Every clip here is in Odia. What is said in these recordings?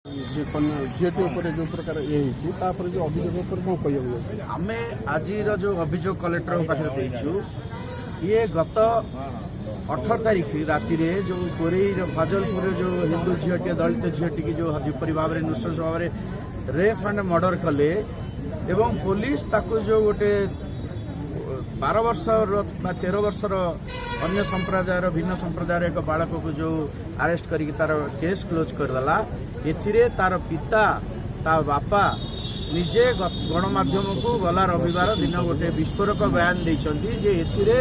ଯେ କନ୍ୟା ଝିଅଟି ଉପରେ ଯେଉଁ ପ୍ରକାର ଇଏ ହେଇଛି, ତାପରେ ଯେଉଁ ଅଭିଯୋଗ ଉପରେ କ'ଣ କହିବାକୁ ଯାଉଛି? ଆମେ ଆଜିର ଯେଉଁ ଅଭିଯୋଗ କଲେକ୍ଟରଙ୍କ ପାଖରେ ଦେଇଛୁ, ଇଏ ଗତ 18 ତାରିଖ ରାତିରେ ଯେଉଁ କୋରେଇର ଫାଜଲପୁରରେ ଯେଉଁ ହିନ୍ଦୁ ଝିଅଟିଏ, ଦଳିତ ଝିଅଟିକି ଯେଉଁ ଯେପରି ଭାବରେ ନୃଶଂସ ଭାବରେ ରେପ୍ ଆଣ୍ଡ ମର୍ଡର କଲେ ଏବଂ ପୋଲିସ ତାକୁ ଯେଉଁ ଗୋଟେ 12 ବର୍ଷର ବା 13 ବର୍ଷର ଅନ୍ୟ ସମ୍ପ୍ରଦାୟର, ଭିନ୍ନ ସମ୍ପ୍ରଦାୟର ଏକ ବାଳକକୁ ଯେଉଁ ଆରେଷ୍ଟ କରିକି ତାର କେସ୍ କ୍ଲୋଜ୍ କରିଦେଲା, ଏଥିରେ ତାର ପିତା, ତା ବାପା ନିଜେ ଗଣମାଧ୍ୟମକୁ ଗଲା ରବିବାର ଦିନ ଗୋଟେ ବିସ୍ଫୋରକ ବୟାନ ଦେଇଛନ୍ତି ଯେ ଏଥିରେ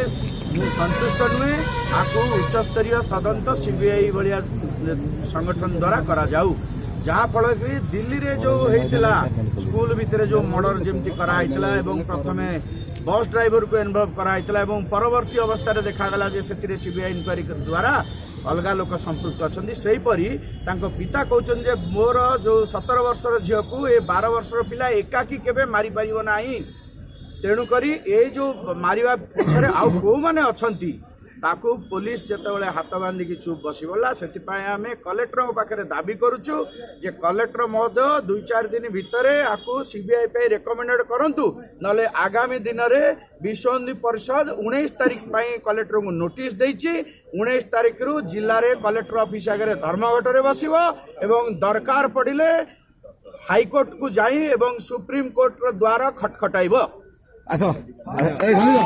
ମୁଁ ସନ୍ତୁଷ୍ଟ ନୁହେଁ, ଆକୁ ଉଚ୍ଚସ୍ତରୀୟ ତଦନ୍ତ ସିବିଆଇ ଭଳିଆ ସଂଗଠନ ଦ୍ୱାରା କରାଯାଉ। ଯାହାଫଳରେ କି ଦିଲ୍ଲୀରେ ଯୋଉ ହେଇଥିଲା, ସ୍କୁଲ ଭିତରେ ଯୋଉ ମର୍ଡର ଯେମିତି କରାହେଇଥିଲା ଏବଂ ପ୍ରଥମେ ବସ୍ ଡ୍ରାଇଭରକୁ ଇନଭଲ୍ଭ କରାହେଇଥିଲା ଏବଂ ପରବର୍ତ୍ତୀ ଅବସ୍ଥାରେ ଦେଖାଗଲା ଯେ ସେଥିରେ ସିବିଆଇ ଇନକ୍ୱାରି ଦ୍ୱାରା ଅଲଗା ଲୋକ ସମ୍ପୃକ୍ତ ଅଛନ୍ତି, ସେହିପରି ତାଙ୍କ ପିତା କହୁଛନ୍ତି ଯେ ମୋର ଯୋଉ 17 ବର୍ଷର ଝିଅକୁ ଏ 12 ବର୍ଷର ପିଲା ଏକାକୀ କେବେ ମାରିପାରିବ ନାହିଁ। ତେଣୁକରି ଏଇ ଯୋଉ ମାରିବା ପଛରେ ଆଉ କୋଉମାନେ ଅଛନ୍ତି, ତାକୁ ପୋଲିସ ଯେତେବେଳେ ହାତ ବାନ୍ଧିକି ଚୁପ୍ ବସିଗଲା, ସେଥିପାଇଁ ଆମେ କଲେକ୍ଟରଙ୍କ ପାଖରେ ଦାବି କରୁଛୁ ଯେ କଲେକ୍ଟର ମହୋଦୟ 2-4 ଦିନ ଭିତରେ ଆକୁ ସିବିଆଇ ପାଇଁ ରେକମେଣ୍ଡେଡ୍ କରନ୍ତୁ, ନହେଲେ ଆଗାମୀ ଦିନରେ ବିଶ୍ୱ ହିନ୍ଦୁ ପରିଷଦ 19 ତାରିଖ ପାଇଁ କଲେକ୍ଟରଙ୍କୁ ନୋଟିସ୍ ଦେଇଛି। 19 ତାରିଖରୁ ଜିଲ୍ଲାରେ କଲେକ୍ଟର ଅଫିସ ଆଗରେ ଧର୍ମଘଟରେ ବସିବ ଏବଂ ଦରକାର ପଡ଼ିଲେ ହାଇକୋର୍ଟକୁ ଯାଇ ଏବଂ ସୁପ୍ରିମକୋର୍ଟର ଦ୍ୱାର ଖଟଖଟାଇବ। ଆସ, ଏଇ ଶୁଣିଲ।